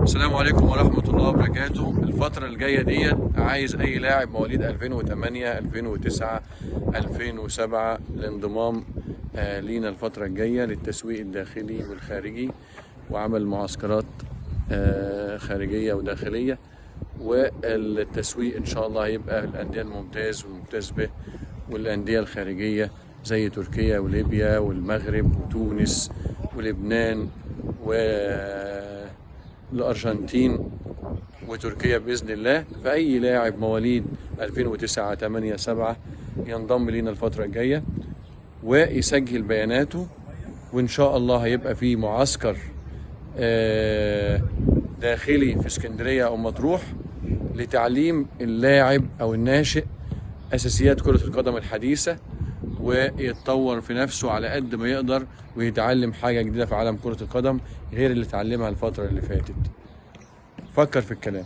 السلام عليكم ورحمة الله وبركاته. الفترة الجاية ديت عايز أي لاعب مواليد 2008 2009 2007 الانضمام لينا الفترة الجاية للتسويق الداخلي والخارجي وعمل معسكرات خارجية وداخلية، والتسويق إن شاء الله هيبقى الأندية الممتاز والممتاز به والأندية الخارجية زي تركيا وليبيا والمغرب وتونس ولبنان والأرجنتين وتركيا بإذن الله. فأي لاعب مواليد 2009 8 7 ينضم لينا الفترة الجاية ويسجل بياناته، وإن شاء الله هيبقى في معسكر داخلي في اسكندرية أو مطروح لتعليم اللاعب أو الناشئ أساسيات كرة القدم الحديثة، ويتطور في نفسه على قد ما يقدر ويتعلم حاجة جديدة في عالم كرة القدم غير اللي اتعلمها الفترة اللي فاتت. فكر في الكلام.